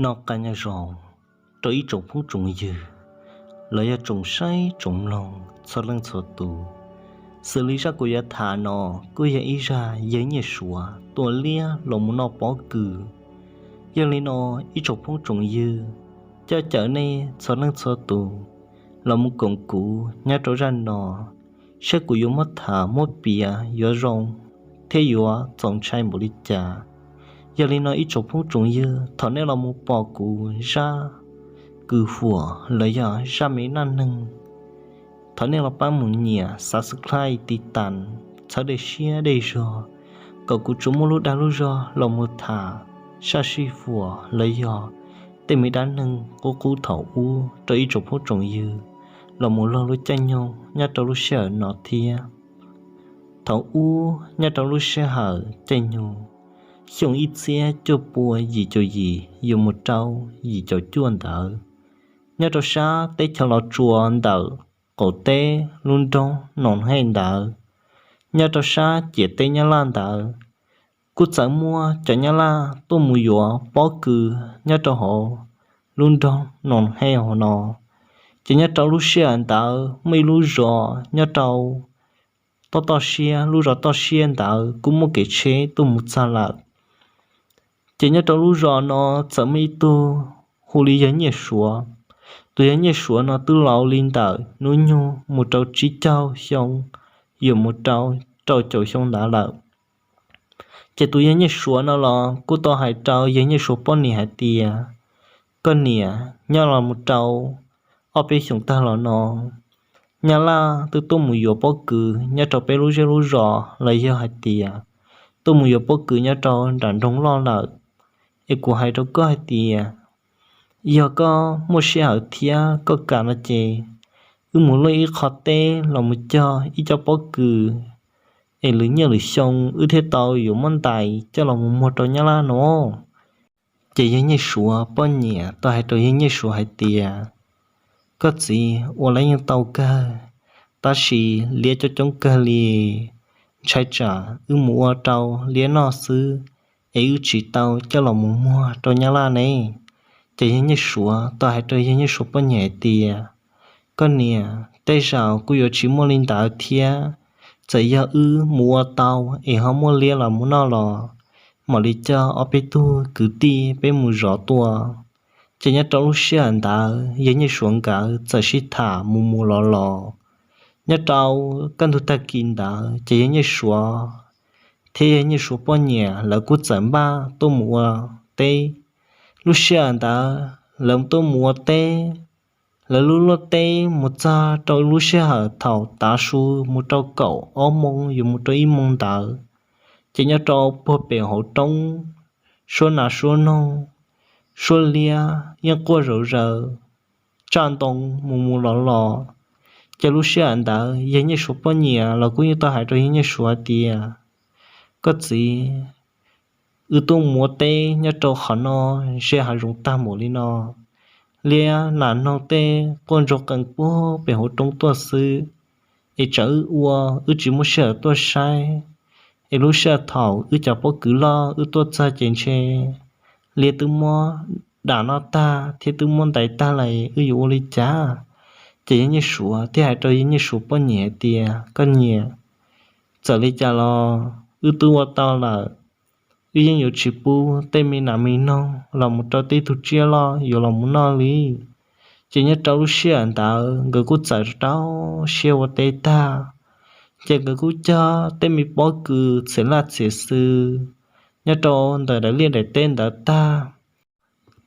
Noj qab nyob zoo rau ib tsoom phooj tsoom ywg los yog tsoom saib tsoom mloog txhua leej txhua tus. Xws li zaj kuv yuav tham no kuj yog ib zaj yawg Nyiaj Suav tua liab los mus noj pob kws. Yog li no, ib tsoom phooj tsoom ywg, coj caw nej txhua leej txhua tus los mus koom kuv nyob rau zaj no, saib kuv yuav muab tham muab piav yuav zoo thiab yuav txaus ntshai npaum li cas. Yog li no ib tsoom phooj tsoom ywg, thaum nej los mus pom kuv zaj kws huam los yog zaj me dab neeg, thov nej los pab mus nias subscribe tiv tas, txhawb dej siab dej zog, kom kuv tsuas muaj lub dag lub zog los mus tham zaj sij huam los yog tej me dab neeg qub qub thaum ub rau ib tsoom phooj tsoom ywg los mus laug lub caij nyoog nyob rau lub sij hawm no thiab. Thaum ub nyob rau lub sij hawm caij nyoog xyoo ib txhiab cuaj pua yim caum yim yuav mus rau yim caum cuaj ntawd, nyob rau sab teb chaws Los Tsuas ntawm qaum teb lub nroog Noos Hej ntawd, nyob rau sab ciam teb Nyab Laj ntawd, kuj txawm muaj cov Nyab Laj tuaj mus yuav pob kws nyob rau hauv lub nroog Noos Hej hauv no. Ces nyob rau lub sij hawm ntawd muaj ib lub zos nyob rau toj toj siab, lub zos toj siab ntawd kuj muaj kev tsheb tuaj mus txog lawm. Ces nyob rau lub zos no txawm muaj ib tug hu li yawg Nyiaj Suav. Tus yawg Nyiaj Suav no twb laus li ntawm hnub nyoog mus rau tsib caug xyoo yuav mus rau rau caum xyoo ntawd lawm. Ces tus yawg Nyiaj Suav no los kuj tau hais rau yawg Nyiaj Suav poj niam hais tias, koj niam, nyob los mus rau ob peb xyoos tag los no, Nyab Laj twb tuaj mus yuav pob kws nyob rau peb lub zej lub zos los yog hais tias tuaj mus yuav pob kws nyob rau nram nroog loj lawm. Es kuv hais rau koj hais tias, yog koj muaj sij hawm thiab koj kam no ces wb mus luaj ib qho teb los mus cog ib co pob kws, es lwm niaj lwm xyoo wb thiaj tau yuav muab ntais coj los mus muag rau Nyab Laj no. Ces yawg Nyiaj Suav poj niam tau hais rau yawg Nyiaj Suav hais tias, koj txiv, ua li yeej tau kawg, tab sis liab coob coob kawg li, ntshai tsam wb mus ua rau liab noj xwb es wb tsis tau coj los mus muag rau Nyab Laj ne. Ces yawg Nyiaj Suav tau hais rau yawg Nyiaj Suav poj niam hais tias, koj niam, tej zaum kuj yuav tsis muaj li ntawd thiab. Txawm yog wb mus ua tau es ho muaj liab los mus noj los mam li coj ob peb tug kwv tij peb mus zov tua. Ces nyob rau lub sij hawm ntawd yawg Nyiaj Suav nkawd txawm sib tham mus mus los los. Nyob rau kaj ntug tag kis ntawd ces yawg Nyiaj Suav thiab yawg Nyiaj Suav poj niam lawv kuj txawm npaj tuaj mus ua teb. Lub sij hawm ntawd lawv tuaj mus ua teb, lawv lub luaj teb mus txog rau lub sij hawm thaum tav su mus rau kaum ob moos yuav mus rau ib moos ntawd, ces nyob rau puag pem hauv roob, suab nas suab noog, suab liab yeej quaj zom zaws, tsaj ntoo mus mus los los. Ces lub sij hawm ntawd yawg Nyiaj Suav poj niam los kuj yeej tau hais rau yawg Nyiaj Suav tias, koj txiv, wb tuaj mus ua teb nyob rau qhov no ze hav zoov tag npaum li no, liab nas noog tej quaj ntsoog qees puag pem hauv roob tuaj xwb, es tsam wb ua wb tsis muaj sij hawm tuaj saib, es lub sij hawm thaum wb cov pob kws loj wb tuaj txog ces ntshe liab twb muab dam noj tag thiab twb muab ntais tag lawm, wb yuav ua li cas? Ces yawg Nyiaj Suav thiaj hais rau yawg Nyiaj Suav poj niam hais tias, koj niam, txawm li cas los wb twb ua tau lawm, wb yeej yuav tsis pub tej me nas me noog los mus rau tej tug tsiaj loj yuav los mus noj li. Ces nyob rau lub sij hawm ntawd nkawd kuj txawm rau siab ua teb tag, ces nkawd kuj cog tej me pob kws txhiam laj txhiam xwm nyob rau ntawm daim liaj daim teb ntawd tag.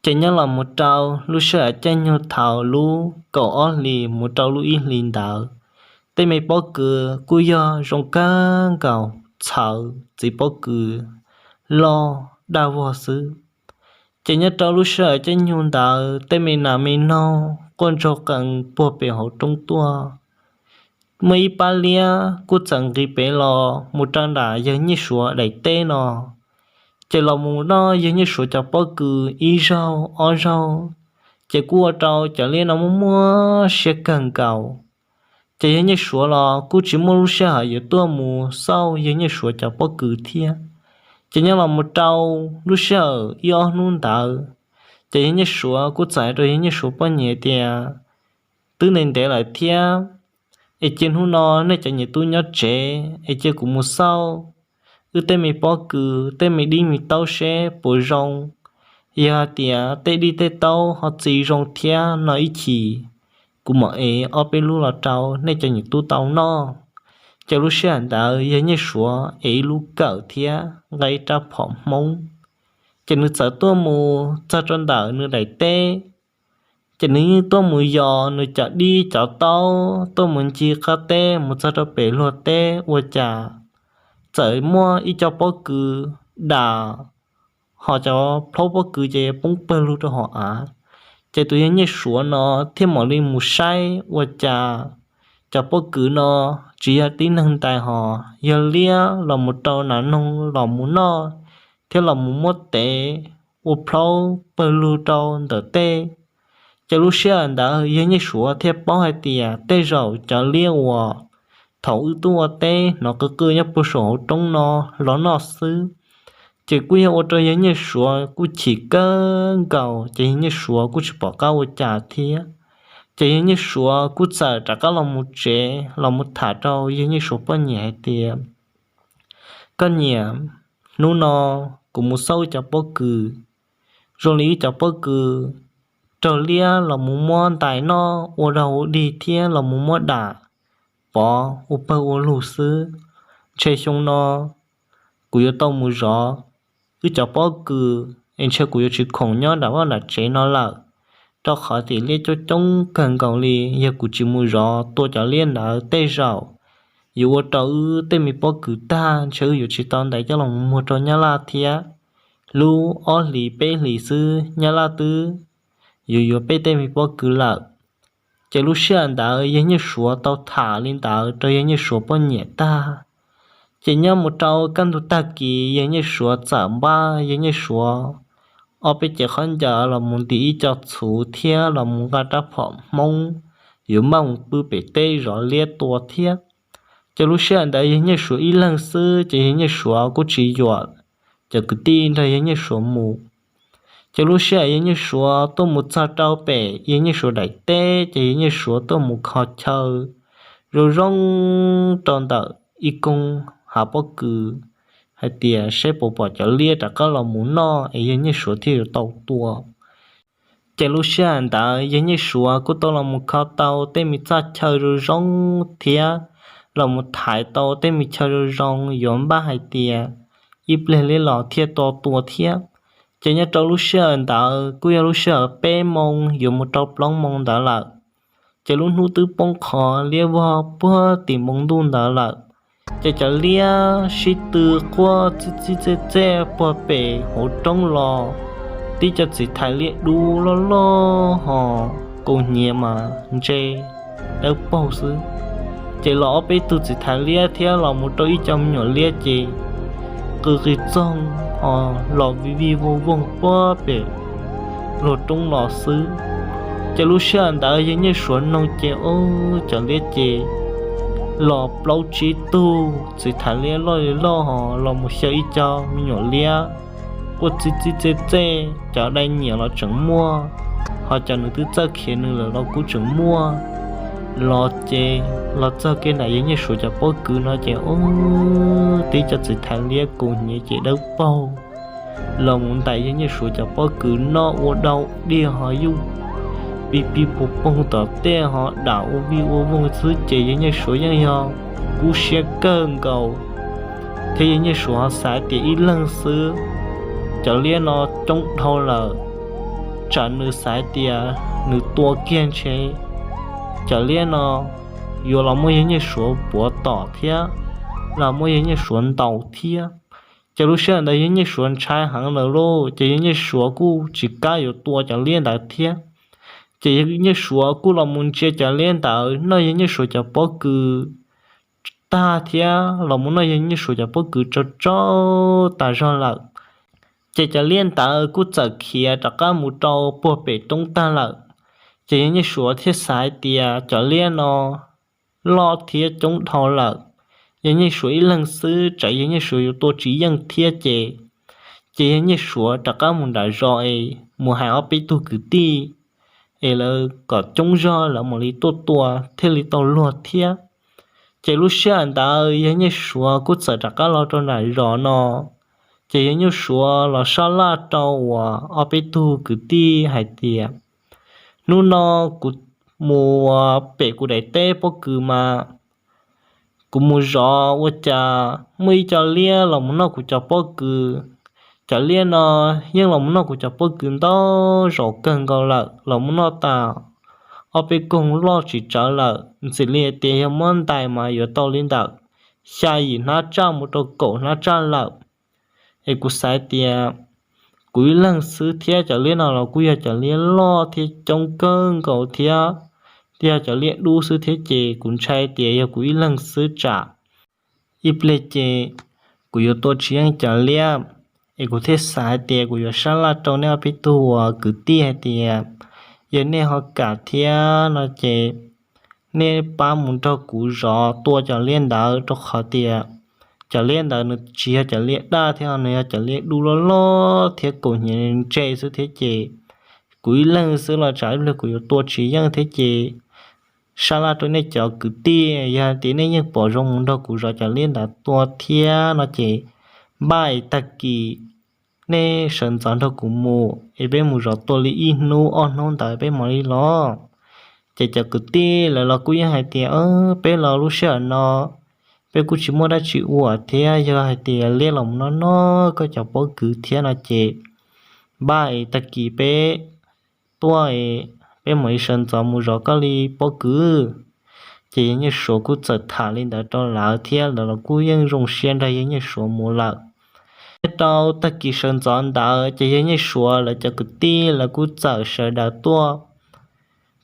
Ces nyob los mus rau lub sij hawm caij nyoog thaum lub kaum ob hlis mus rau lub ib hlis ntawd, tej me pob kws kuj yog zoo kawg nkaus txhawv txiv pob kws loj daj vog xwb. Ces nyob rau lub sij hawm caij nyoog ntawd tej me nas me noog quaj ntsoog qees puag pem hauv roob tuaj. Muaj ib pab liab kuj txawm nqis pem los mus rau nram yawg Nyiaj Suav daim teb no, ces los mus noj yawg Nyiaj Suav cov pob kws ib zaug ob zaug, ces kuj ua rau cov liab no muaj muaj siab kawg nkaus. Ces yawg Nyiaj Suav los kuj tsis muaj lub sij hawm yuav tuaj mus xauj yawg Nyiaj Suav cov pob kws thiab. Ces nyob los mus rau lub sij hawm ib ob hnub ntawd, Ces yawg Nyiaj Suav kuj txais rau yawg Nyiaj Suav poj niam tias, twb ntev ntev lawm thiab, es cia hnub no nej cov niam tub nyob tsev es cia kuv mus xauj wb tej me pob kws tej me dib me taub seb puas zoo. Yog hais tias tej dib tej taub ho txi zoo thiab no ib chim kuv mam ev ob peb lub los rau nej cov niam tub tau noj. Ces lub sij hawm ntawd yawg Nyiaj Suav ev ib lub kawm thiab nqa ib rab phom hmoob, ces nws txawm tuaj mus txog rau ntawm nws daim teb. Ces nws yeej tuaj mus yos nws cov dib cov taub tuaj mus ncig qab teb mus txog rau pem luag teb ua cas txawm muaj ib co pob kws dam, ho cov plhaub pob kws ces poob pawg lug rau hauv av. Ces tus yawg Nyiaj Suav no thiaj mam li mus saib ua cas cov pob kws no tsis yog tib neeg ntais hos yog liab los mus rau nas noog los mus noj thiab los mus muab tev ua plhaub pawg lug rau ntawm tej. Ces lub sij hawm ntawd yawg Nyiaj Suav thiaj paub hais tias tej zaum cov liab uas thaum wb tuaj ua teb hnov qw qw nyob puag saum hauv roob no los noj xwb. Ces kuj yog ua rau yawg Nyiaj Suav kuj chim kawg nkaus, ces yawg Nyiaj Suav kuj tsis pom qab ua cas thiab. Ces yawg Nyiaj Suav kuj txawm rov qab los mus tsev los mus tham rau yawg Nyiaj Suav poj niam hais tias, koj niam, hnub no kuv mus xauj wb cov pob kws, zoo li wb cov pob kws raug liab los mus muab ntais noj ua dog ua dig thiab los mus muab dam pov ua pawg ua lug xwb. Ntshe xyoo no kuv yuav tau mus zov wb cov pob kws es ntshe kuv yuav tsis khoom nyob nram vaj nram tsev no lawm, rau qhov tias liab coob coob kawg nkaus li. Yog kuv tsis mus zov tua cov liab ntawd tej zaum yuav ua rau wb tej me pob kws tag, ntshe wb yuav tsis tau ntais coj los muag rau Nyab Laj thiab. Lub ob hlis peb hlis xwb Nyab Laj twb yuav yuav peb tej me pob kws lawm. Ces lub sij hawm ntawd yawg Nyiaj Suav tau tham li ntawd rau yawg Nyiaj Suav poj niam tag, ces nyob mus rau kaj ntug tag kis yawg Nyiaj Suav txawm npaj yawg Nyiaj Suav ob peb cev khaub ncaws los mus ntim ib co txhuv thiab los mus nqa rab phom hmoob yuav npaj mus pw pem teb zov liab tua thiab. Ces lub sij hawm ntawd yawg Nyiaj Suav ib leeg xwb ces yawg Nyiaj Suav kuj tsis yuam cov kwv tij nrog yawg Nyiaj Suav mus. Ces lub sij hawm yawg Nyiaj Suav tuaj mus txog rau pem yawg Nyiaj Suav daim teb ces yawg Nyiaj Suav tuaj mus kho chaw zoo zoo rau ntawm ib koog hav pob kws hais tias seb puas pom cov liab rov qab los mus noj es yawg Nyiaj Suav thiaj yuav tau tua. Ces lub sij hawm ntawd yawg Nyiaj Suav kuj tau los mus kho tau tej me txaj chaw zoo zoo thiab los mus thaiv tau tej me chaw zoo zoo yuav npaj hais tias ib pliag liab los thiaj tau tua thiab. Ces nyob rau lub sij hawm ntawd kuj yog lub sij hawm peb moo yuav mus rau plaub moo ntawd lawm. Ces lub hnub twb poob qho liab vog puag tim npoo ntuj ntawd lawm. Ces cov liab sib tw quaj txij txij txej txej puag pem hauv roob los, tib cov txiv thais liab dub loj loj hos kaus hniav mas ntse dawb paug xwb. Ces los ob peb tug txiv thais liab thiab los mus rau ib co me nyuam liab ces qw qis txoog hos los vij vij voog voog puag pem luag roob los xwb. Ces lub sij hawm ntawd yawg Nyiaj Suav noog ces ub cov liab ces los plaub tsib tug txiv thais liab loj li loj hos los mus xyaw ib co me nyuam liab quaj txij txij txej txej, cov dai nyiam los tseem muaj, hos cov nws twb txawj khiav nws lawm los kuj tseem muaj. Los ces los txog kiag nram yawg Nyiaj Suav cov pob kws no ces ub, tib cov txiv thais liab kaus hniav ces dawb paug los mus ntais yawg Nyiaj Suav cov pob kws noj ua dau diag hos yuj pig pig puag poog tom tej hos dam ua vij ua voog xwb ces yawg Nyiaj Suav yeej yog kub siab kawg nkaus thiab yawg Nyiaj Suav xav tias ib leeg xwb cov liab no coob dhau lawm, tsam nws xav tias nws tua kiag ntshe cov liab no yuav los muab yawg Nyiaj Suav puav tom thiab los muab yawg Nyiaj Suav ntaus thiab. Ces lub sij hawm ntawd yawg Nyiaj Suav ntshai heev lawm lauj, ces yawg Nyiaj Suav kuj tsis kam yuav tua cov liab ntawd thiab. Ces yawg Nyiaj Suav kuj los mus ntsia cov liab ntawd noj yawg Nyiaj Suav cov pob kws tag thiab los mus noj yawg Nyiaj Suav cov pob kws tsau tsau tas zog lawm. Ces cov liab ntawd kuj txawm khiav rov qab mus rau puag pem roob tag lawm. Ces yawg Nyiaj Suav thiaj xav hais tias cov liab no loj thiab coob dhau lawm, yawg Nyiaj Suav ib leeg xwb tsam yawg Nyiaj Suav yuav tua tsis yeej thiab ces Ces yawg Nyiaj Suav rov qab mus nram zos es mus hais ob peb tug kwv tij es lawv kom coob zog lawv mam li tuaj tua thiaj li tau luag thiab. Ces lub sij hawm ntawd yawg Nyiaj Suav kuj txawm rov qab los rau nram zos no. Ces yawg Nyiaj Suav los sab laj rau uas ob peb tug kwv tij hais tias, hnub no kuv mus pem kuv daim teb pob kws mas kuv mus zov ua cas muaj ib co liab los mus noj kuv cov pob kws. Cov liab no yeej los mus noj kuv cov pob kws ntau zaus kawg nkaus lawm, los mus noj tas ob peb koog loj tsis tsawg lawm, ntxim li hais tias yog muab ntais mas yuav tau li ntawm xya yim hnab tsaj mus rau kaum hnab tsaj lawm. Es kuv xav tias kuv ib leeg xwb thiab, cov liab no los kuj yog cov liab loj thiab coob kawg nkaus thiab, thiaj yog cov liab dub xwb thiab, ces kuv ntshai tias yog kuv ib leeg xwb tsam ib pliag ces kuv yuav tua tsis yeej cov liab. Es kuv thiaj xav hais tias kuv yuav sab laj rau nej ob peb tug uas kwv tij hais tias, yog nej ho kam thiab no ces nej pab mus nrog kuv zov tua cov liab ntawd, rau qhov tias cov liab ntawd nws tsis yog cov liab daj thiab, nws yog cov liab dub loj loj thiab kaum hniav ntse xwb thiab, ces kuv ib leeg xwb los tsam ib pliag kuv yuav tua tsis yeej thiab, ces sab laj rau nej cov kwv tij, yog tias nej yeej pom zoo mus nrog kuv zov cov liab ntawd tua thiab no ces npaj es tag kis nej sawv ntxov nrog kuv mus es peb mus zov tua li ib hnub ob hnub ntawd peb mam li los. Ces cov kwv tij lawv los kuj yeej hais tias, peb los lub sij hawm no peb kuj tsis muaj dab tsi ua thiab, yog hais tias liab los mus noj noj koj cov pob kws thiab no ces npaj es tag kis peb tuaj es peb mam li sawv ntxov mus zov koj li pob kws. Ces yawg Nyiaj Suav kuj txawm tham li ntawd rau lawv thiab, lawv los kuj yeej zoo siab nrog yawg Nyiaj Suav mus lawm. Thiab rau tag kis sawv ntxov ntawd ces yawg Nyiaj Suav lawv cov kwv tij lawv kuj txawm sawv daws tuaj.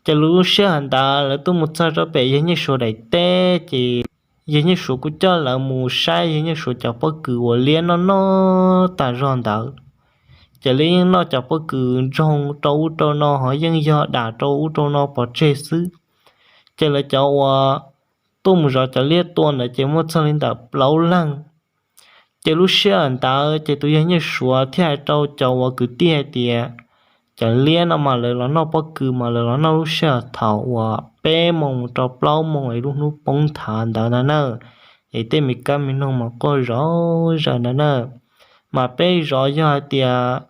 Ces lub sij hawm ntawd lawv tuaj mus txog rau pem yawg Nyiaj Suav daim teb ces yawg Nyiaj Suav kuj coj lawv mus saib yawg Nyiaj Suav cov pob kws uas liab noj noj tas zog ntawd. Ces liab yeej noj cov pob kws ntsoog rau ub rau no, ho yeej yog dam rau ub rau no pov tseg xwb. Ces lawv cov uas tuaj mus zov cov liab tua ntawd ces muaj txog li ntawm plaub leeg. Ces lub sij hawm ntawd ces tus yawg Nyiaj Suav thiaj hais rau cov uas kwv tij hais tias, cov liab no mas lawv los noj pob kws mas lawv los noj lub sij hawm thaum uas peb moos mus rau plaub moos es lub hnub poob nthav ntawd ntag na, es tej me kab me noog mas quaj zom zaws ntag na. Mas peb zov yog hais tias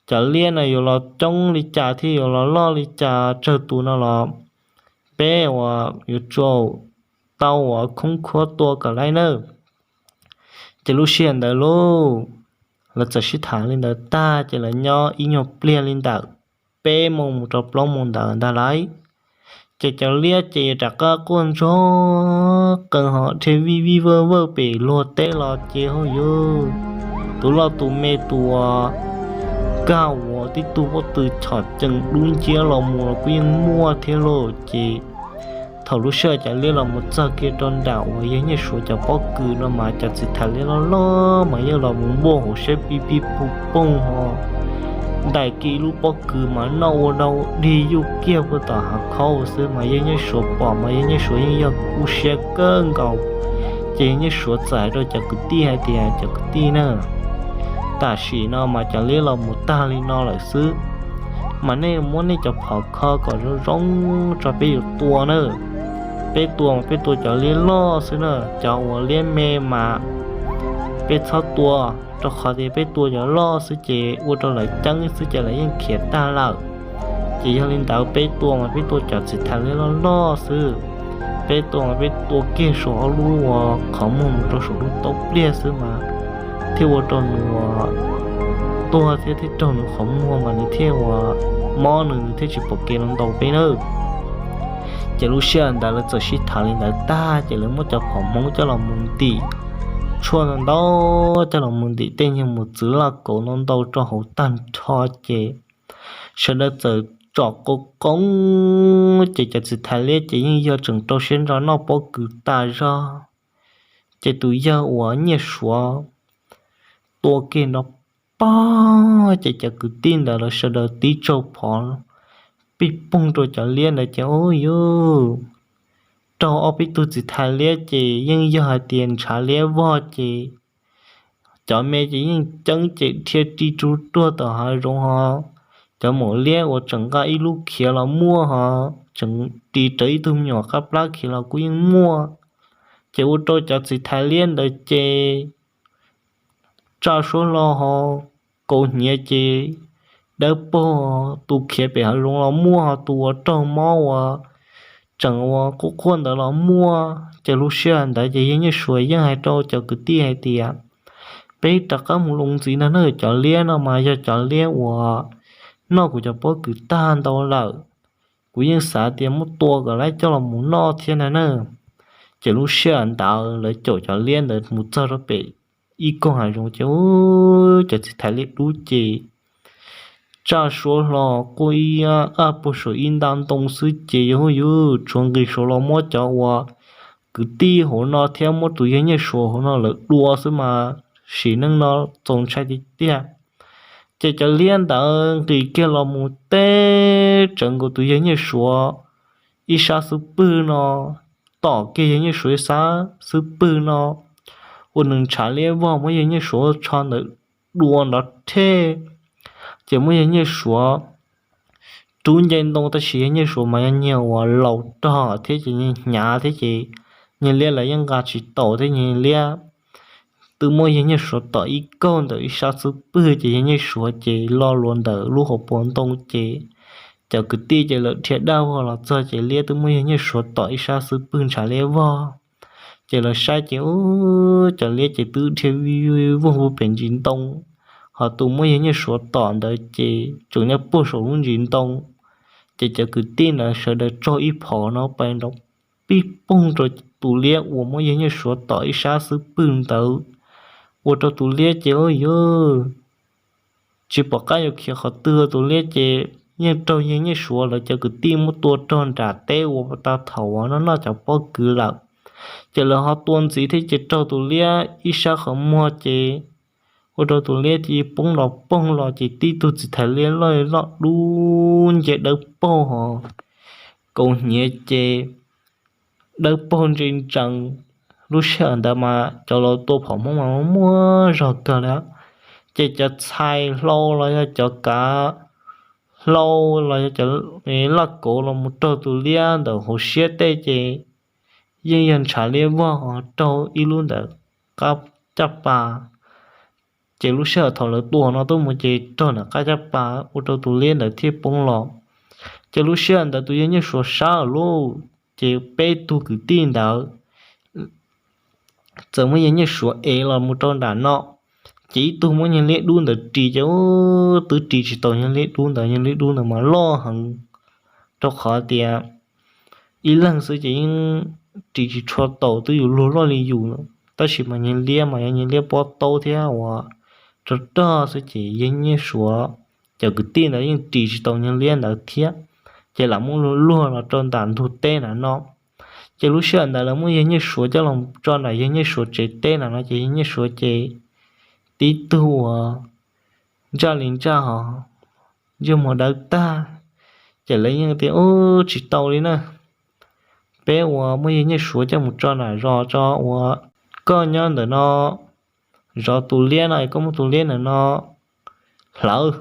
cov liab no yuav los coob li cas thiab yuav los loj li cas tsawg tus no los peb uas yuav tsum tau uas khoob khuab tua kom laib nawb. Ces lub sij hawm ntawd lauj, lawv txawm sib tham li ntawd tag ces lawv nyob ib nyuag pliag li ntawm peb moos mus rau plaub moos ntawd ntag lauj, ces cov liab ces rov qab quaj ntsog qees ho dhia vij vij vawj vawj pem luag teb los ces hauj yug, tus loj tus me tus uas nkag uas tib tug pob tw chom cees dub nciab los mus los kuj yeej muaj thiab lauj. Ces thaum lub sij hawm cov liab los mus txog kiag rau nram uas yawg Nyiaj Suav cov pob kws no mas cov txiv thais liab loj loj mas yeej los mus npuaj hauv siab pib pib pug poog ho ntais kiag ib lub pob kws mas noj ua dau dig yuj kiag puag tom hav khaub xwb mas yawg Nyiaj Suav pom mas yawg Nyiaj Suav yeej yog kub siab kawg nkaus. Ces yawg Nyiaj Suav txawm hais rau cov kwv tij hais tias, cov kwv tij na, tam sim no mas cov liab los mus tag li no lawm xwb, mas nej muab nej cov phom kho kom zoo zoo tso peb yuav tua na. Peb tua mas peb tua cov liab loj xwb na, cov uas liab me mas peb txhob tua, rau qhov tias peb tua cov loj xwb ces ua rau lawv ceeb xwb ces lawv yeej khiav tag lawm. Ces yog li ntawd peb tua mas peb tua cov txiv thais liab loj loj xwb. Peb tua mas peb tua kiag saum ob lub uas qhov muag mus rau saum lub taub pliag xwb mas thiaj ua rau nws tuag thiab thiaj raug nws qhov muag mas nws thiaj ua mob nws, nws thiaj tsis pom kev los ntaus peb nawb. Ces lub sij hawm ntawd lawv txawm sib tham li ntawd tag ces lawv muab cov phom Hmoob coj los mus ntim tshuaj ntau ntau, coj los mus ntim tej nyuag mus txwv laj kaus ntau ntau rau hauv tag nrho ces sawv daws txawm tsom qau qoob, ces cov txiv thais liab ces yeej yog tseem rau siab ntso noj pob kws tas zog. Ces tus yawg uas Nyiaj Suav tua kiag nrov pog, ces cov kwv tij ntawd lawv sawv daws tib tsaug phom pij poog rau cov liab ntawd ces ub yuj, raug ob peb tug txiv thais liab ces yeej yog hais tias ntshav liab vog ces Cov me ces yeej ceeb ces dhia ris tsuj ruag tom hav zoov ho, cov maum liab uas tseem nqa ib lub khiav los muaj ho, tseem ris rawv ib tug me nyuam qab plab khiav los kuj yeej muaj. Ces ua rau cov txiv thais liab ntawd ces tsaj suab hlo ho, kaus hniav ces dawb paug, tus khiav pem hav zoov los muaj ho, tus uas raug mob uas tseem ua quaj quaj ntawd los muaj. Ces lub sij hawm ntawd ces yawg Nyiaj Suav yeej hais rau cov kwv tij hais tias, peb rov qab mus loo ntxiv no na, cov liab no mas yog cov liab uas noj kuv cov pob kws tag ntau lawm. Kuv yeej xav tias muab tua kom lawv coj los mus noj thiab na na. Ces lub sij hawm ntawd lawv caum cov liab ntawd mus txog rau pem ib koog hav zoov ces cov txiv thais liab dub ces tsaj suab hlo quaj ib ab puag saum ib nta ntoo xwb ces yog yus tshuav nqis saud los muab cov uas kwv tij hauv no thiab muab tus yawg Nyiaj Suav hauv no lawv dua xwb mas sim neej no txaus ntshai tiag tiag. Ces cov liab ntawd nqis kiag los mus teb tsawv nkaus tus yawg Nyiaj Suav ib sab xub pwg no, tom kiag yawg Nyiaj Suav ib sab xub pwg no, ua nws ntshav liab vog muab yawg Nyiaj Suav tsho ntawd dua nrov rhej. Ces muab yawg Nyiaj Suav rub nce ntoo, tab sis yawg Nyiaj Suav mas yog nyiag uas laus rog thiab ces hnyav thiab ces nyiag liab lawv yeej nqa tsis tau thiab nyiag liab. Twb muab yawg Nyiaj Suav tom ib kaug ntawm ib sab xub pwg ces yawg Nyiaj Suav ces lo luas ntawm lub hauv paus ntoo ces cov kwv tij ces lawv dhia daj vog los txog ces liab twb muab yawg Nyiaj Suav tom ib sab xub pwg ntshav liab vog. Ces lawv saib ces ub, cov liab ces twb dhia vij vog pem ntsis ntoo, ho tus muab yawg Nyiaj Suav tom ntawd ces tseem nyob puag saum lub ntsis ntoo. Ces cov kwv tij ntawd sawv daws tsaug ib phom no pais nrov pij poog rau tus liab uas muab yawg Nyiaj Suav tom ib sab xub pwg ntawd, ua rau tus liab ces ua yog tsis pom qab yuav khiav qhov twg, tus liab ces yeej raug yawg Nyiaj Suav lawv cov kwv tij muab tua rau nram teb uas tau thaum uas noj noj cov pob kws lawm. Ces lawv ho tua ntxiv thiab ces raug tus liab ib sab qhov muag ces ua rau tus liab cia li poob los poog los ces tib tug txiv thais liab loj loj dub nce dawb paug ho, kaus hniav ces dawb paug ntse ntsees. Lub sij hawm ntawd mas cov laus tua phom Hmoob mas muaj zog kawg li. Ces cov txhais hlau los yog cov kav hlau los yog cov laj kauv los mus raug tus liab ntawm hauv siab tej ces yeej yog ntshav liab vog ho raug ib lub ntawm qab caj pas. Ces lub sij hawm thaum lawv tua no tuaj mus ces raug ntawm qab caj pas ua rau tus liab ntawd thiaj poob los. Ces lub sij hawm ntawd tus yawg Nyiaj Suav sab lawm lauj, ces peb tug kwv tij ntawd txawm muab yawg Nyiaj Suav ev los mus rau nram no. Ces ib tug muab yawg liab dub ntawd ris ces twb ris tsis tau yawg liab dub ntawd, yawg liab dub ntawd mas loj heev, rau qhov tias ib leeg xwb ces yeej ris tsis tshua tau, twb yus luag loj li yus. Tab sis mas yawg liab mas yog yawg liab pob taub thiab uas rog rog xwb ces yawg Nyiaj Suav cov kwv tij ntawd yeej ris tsis tau yawg liab ntawd thiab. Ces lam muab luag luag los rau nram ntug teb na no. Ces lub sij hawm ntawd lawv muab yawg Nyiaj Suav coj los tso nram yawg Nyiaj Suav tsev teb na no ces yawg Nyiaj Suav ces tib tug uas ntsaj li ntsaj ho ntsej muag dawb tag. Ces lawv yeej tias ub, tsis tau li na, peb uas muab yawg Nyiaj Suav coj mus tso nram zos tso, uas koj nyob ntawm no zov tus liab no es koj muab tus liab ntawm no hlawv.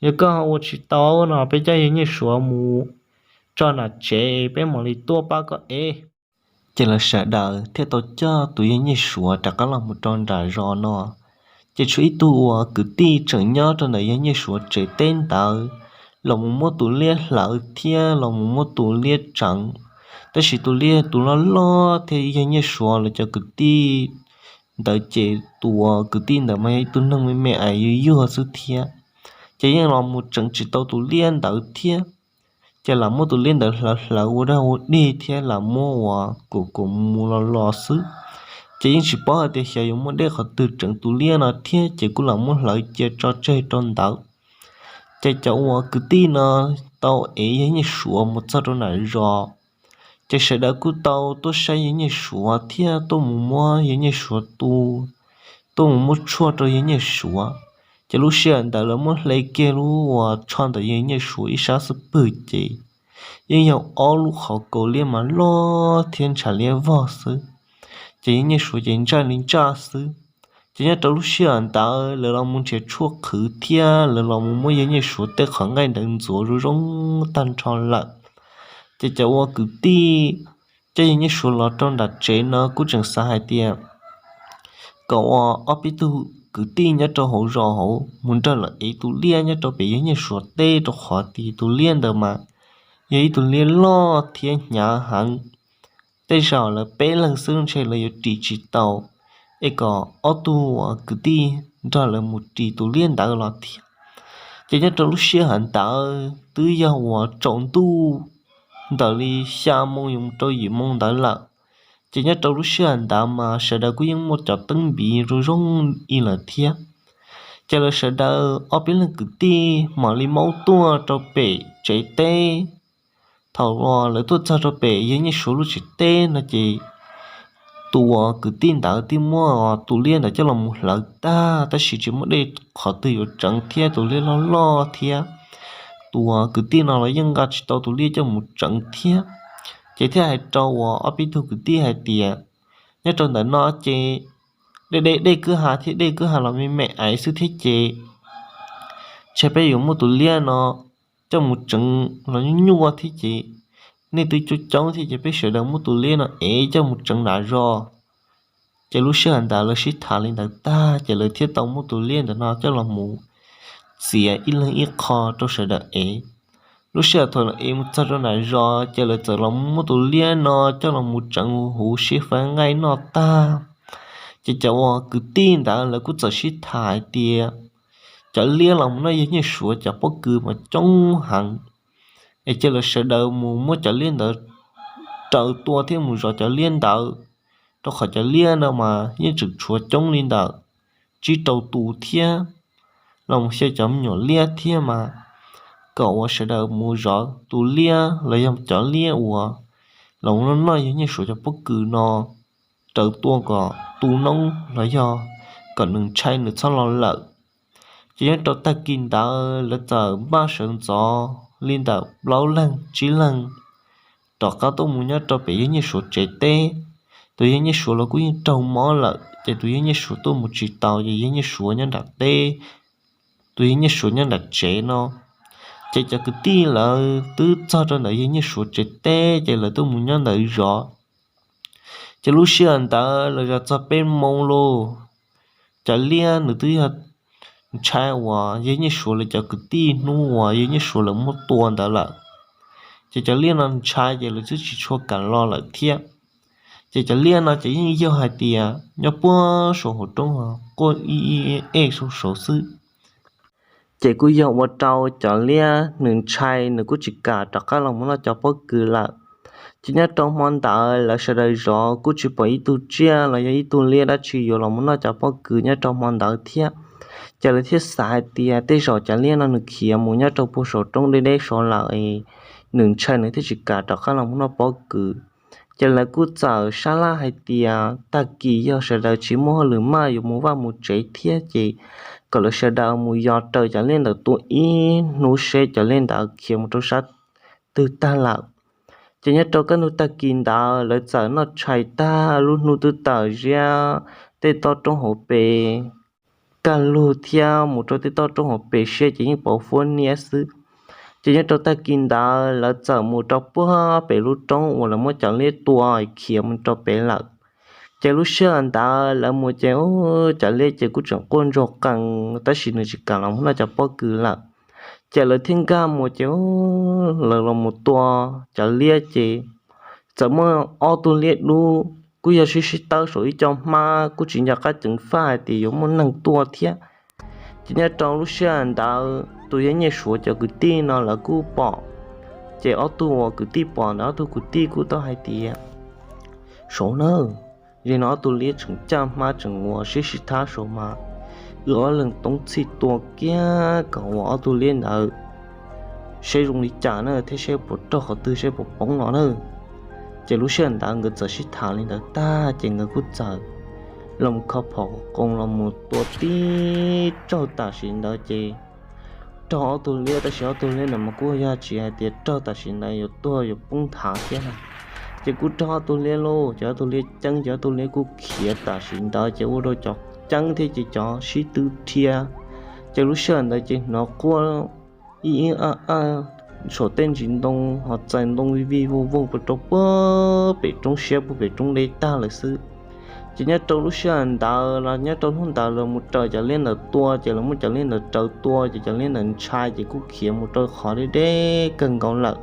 Yog koj ua tsis tau no peb coj yawg Nyiaj Suav mus tso nram tsev, peb mam li tuaj pab koj ev. Ces lawv sawv daws thiaj tau coj tus yawg Nyiaj Suav rov qab los mus rau nram zos no. Ces tshuav ib tug uas kwv tij tseem nyob rau ntawm yawg Nyiaj Suav tsev teb ntawd los mus muab tus liab hlawv thiab los mus muab tus liab tseev. Tab sis tus liab tus loj loj thiab yawg Nyiaj Suav los cov kwv tij ntawd ces tus uas kwv tij ntawd mas yog ib tug neeg me me ais yuag yuag xwb thiab. Ces yeej los mus tseev tsis tau tus liab ntawd thiab. Ces lam muab tus liab ntawd hlawv hlawv ua dog ua dig thiab lam muab uas kuam kuam mus los los xwb. Ces yeej tsis paub hais tias xyov yuav muaj dej qhov twg tseev tus liab no thiab, ces kuj lam muab hlawv cia tso tseg rau ntawd. Ces cov uas kwv tij no tau ev yawg Nyiaj Suav mus txog rau nram zos, ces sawv daws kuj tau tuaj saib yawg Nyiaj Suav thiab tuaj mus muab yawg Nyiaj Suav tu, tuaj mus muab tshuaj rau yawg Nyiaj Suav. Ces lub sij hawm ntawd lawv muab hle kiag lub uas tsho ntawm yawg Nyiaj Suav ib sab xub pwg ces yeej yog ob lub qhov kaus liab mas loj thiab ntshav liab vog xwb. Ces yawg Nyiaj Suav ces ntsaj li ntsaj xwb. Ces nyob rau lub sij hawm ntawd lawv los mus nrhiav tshuaj qhwv thiab lawv los mus muab yawg Nyiaj Suav tej qhov nqaij ntawd ntxuav zoo zoo tag nrho lawm. Ces cov ua kwv tij coj yawg Nyiaj Suav los rau nram tsev no kuj tseem xav hais tias kom ua ob peb tug kwv tij nyob rau hauv zos hauv mus nrog lawv ev tus liaj nyob rau pem yawg Nyiaj Suav teb, rau qhov tias tus liaj ntawd mas yog ib tug liaj loj thiab hnyav heev. Tej zaum lawv peb leeg xwb ntshe lawv yuav ris tsis tau, es kom ob tug uas kwv tij nrog lawv mus ris tus liaj ntawd los thiab. Ces nyob rau lub sij hawm ntawd twb yog uas tsaus ntuj ntawm li xya moo yuav mus rau yim moo ntawd lawm. Ces nyob rau lub sij hawm ntawd mas sawv daws kuj yeej muaj cov teeb npiv zoo zoo ib lawm thiab. Ces lawv sawv daws ob peb leeg kwv tij mam li maub tuaj rau pem tsev teb. Thaum uas lawv tuaj txog rau pem yawg Nyiaj Suav lub tsev teb no ces tus uas kwv tij ntawd twb muab tus liaj ntawd coj los mus hlawv tag tab sis tsis muaj dej qhov twg yuav tseev thiab, tus liaj loj loj thiab. Tus uas kwv tij no los yeej nqa tsis tau tus liaj coj mus tseev thiab. Ces thiaj hais rau uas ob peb tug kwv tij hais tias, nyob rau ntawm no ces dej dej dej kwj ha thiab, dej kwj ha los me me aiv xwb thiab ces ntshe peb yuav muab tus liaj no coj mus tseev los nyuaj nyuaj thiab ces nej twb coob coob thiab ces peb sawv daws muab tus liaj no ev coj mus tseev nram zos. Ces lub sij hawm ntawd lawv sib tham li ntawd tag ces lawv thiaj tau muab tus liaj ntawm no coj los mus txiav ib leeg ib qho rau sawv daws ev. Lub sij hawm thaum lawv ev mus txog rau nram zos ces lawv txawm los muab tus liaj no coj los mus tseev huv huv sib faib nqaij noj tag. Ces cov uas kwv tij ntawd lawv kuj txawm sib tham hais tias, cov liab los mus noj yawg Nyiaj Suav cov pob kws mas coob heev, es cia lawv sawv daws mus muab cov liab ntawd raws tua thiab mus zov cov liab ntawd, rau qhov cov liab no mas yeej tseem tshuav coob li ntawm tsib rau tus thiab, los mus xyaw cov me nyuam liab thiab mas, kom uas sawv daws mus zov tus liab los yog cov liab uas los noj noj yawg Nyiaj Suav cov pob kws no raws tua kom tu noob los yog kom nws ntshai nws txhob los lawm. Ces nyob rau tag kis ntawd lawv txawm npaj sawv ntxov li ntawm plaub leeg tsib leeg rov qab tuaj mus nyob rau pem yawg Nyiaj Suav tsev teb. Tus yawg Nyiaj Suav los kuj yeej raug mob lawm ces tus yawg Nyiaj Suav tuaj mus tsis tau ces yawg Nyiaj Suav nyob nram teb, tus yawg Nyiaj Suav nyob nram tsev no. Ces cov kwv tij lawv twb txog rau ntawm yawg Nyiaj Suav tsev teb ces lawv tuaj mus nyob ntawd zov. Ces lub sij hawm ntawd los zov txog peb moo lauj, cov liab nws twb yog ntshai uas yawg Nyiaj Suav lawv cov kwv tij hnub uas yawg Nyiaj Suav lawv muab tua ntawd lawm. Ces cov liab no ntshai ces lawv twb tsis tshua kam los lawm thiab. Ces cov liab no ces yeej yog hais tias nyob puag saum hauv roob quaj ib ib ej saum saud xwb. Ces kuj yog ua rau cov liab nws ntshai nws kuj tsis kam rov qab los mus noj cov pob kws lawm. Ces nyob rau hmo ntawd lawv sawv daws zov kuj tsis pom ib tug tsiaj los yog ib tug liab dab tsi yuav los mus noj cov pob kws nyob rau hmo ntawd thiab. Ces lawv thiaj xav hais tias tej zaum cov liab no nws khiav mus nyob rau puag saum roob deb deb saud lawm, nws ntshai nws thiaj tsis kam rov qab los mus noj pob kws. Ces lawv kuj txawm sab laj hais tias tag kis yog sawv daws tsis muaj hauj lwm maj yuav mus vaj mus tsev thiab ces kom lawv sawv daws mus yos raws cov liab ntawd tua ib hnub seb cov liab ntawd khiav mus rau sab twg tag lawm. Ces nyob rau kaj ntug tag kis ntawd lawv txawm noj tshais tag lub hnub twb tawm ziab tej toj roob hauv pes kaj lug thiab mus rau tej toj roob hauv pes siab ces yeej pom fuab niab xwb. Ces nyob rau tag kis ntawd lawv txawm mus rau puag pem lub roob uas lawv muab cov liab tua khiav mus rau pem lawm. Ces lub sij hawm ntawd lawv mus ces cov liab ces kuj tseem quaj ntsuag qees tab sis nws tsis kam los mus noj cov pob kws lawm. Ces lawv thiaj nkag mus ces lawv los mus tua cov liab ces txawm muaj ob tug liab dub kuj yog sib sib tawb saum ib co hmab kuj tsis nco qab ceev faj hais tias yuav muaj neeg tuaj thiab. Ces nyob rau lub sij hawm ntawd tus yawg Nyiaj Suav cov kwv tij no lawv kuj pom. Ces ob tug uas kwv tij pom ntawd ob tug kwv tij kuj tau hais tias, saud nawb, zim no ob tug liab tseem caj hmab tseem ua sib sib thab saud mas wb ob leeg toob txhij tua kiag kom uas ob tug liab ntawd seb zoo li cas na thiab seb puas raug qhov twg seb puas poob no na. Ces lub sij hawm ntawd nkawd txawm sib tham li ntawd tag ces nkawd kuj txawm los mus kho phom qoo los mus tua tib raug tam sim ntawd ces raug ob tug liab tab sis ob tug liab ntawd mas kuj yog tsis hais tias raug tam sim ntawd yuav tuag yuav poob nthav thiab na. Ces kuj raug ob tug liab lauj, ces ob tug liab ceeb ces ob tug liab kuj khiav tam sim ntawd ces ua rau cov ceeb thiab ces cov sib tw dhia. Ces lub sij hawm ntawd ces hnov quaj ib ib a a saum tej ntsis ntoo ho txais ntoo vij vij voog voog puas rau puag pem roob siab puag pem roob deb tag lawm xwb. Ces nyob rau lub sij hawm ntawd los nyob rau hnub ntawd lawv mus raws cov liab ntawd tua, ces lawv muab cov liab ntawd raws tua, ces cov liab ntawd ntshai ces kuj khiav mus rau qhov deb deb kawg nkaus lawm.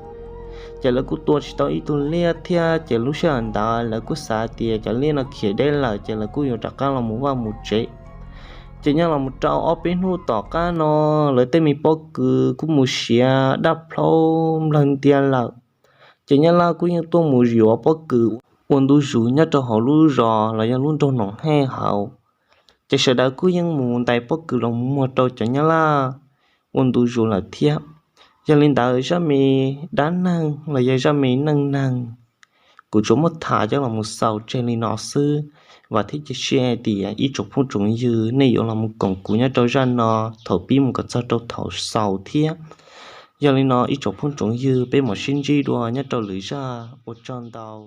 Ces lawv kuj tua tsis tau ib tug liab thiab, ces lub sij hawm ntawd lawv kuj xav tias cov liab no khiav deb lawm ces lawv kuj yuav rov qab los mus vaj mus tsev. Ces nyob los mus rau ob peb hnub tom qab no, lawv tej me pob kws kuj mus siav daj plhaub nplawg ntias lawm. Ces Nyab Laj kuj yeej tuaj mus yuav pob kws ua ntu zus nyob rau hauv lub zos los yog lub nroog Noom Hej hauv. Ces sawv daws kuj yeej mus ntais pob kws los muag rau cov Nyab Laj ua ntu zus lawm thiab. Yog li ntawd zaj me dab neeg los yog zaj me neej neeg kuv tsuas muab tham coj los mus xaus tseg li no xwb. Vam thiab cia siab tias ib tsoom phooj tsoom ywg nej yuav los mus koom kuv nyob rau zaj no thaum pib mus kom txog rau thaum xaus thiab. Yog li no ib tsoom phooj tsoom ywg, peb mam sib ntsib dua nyob rau lwm zaj, ua tsaug ntau.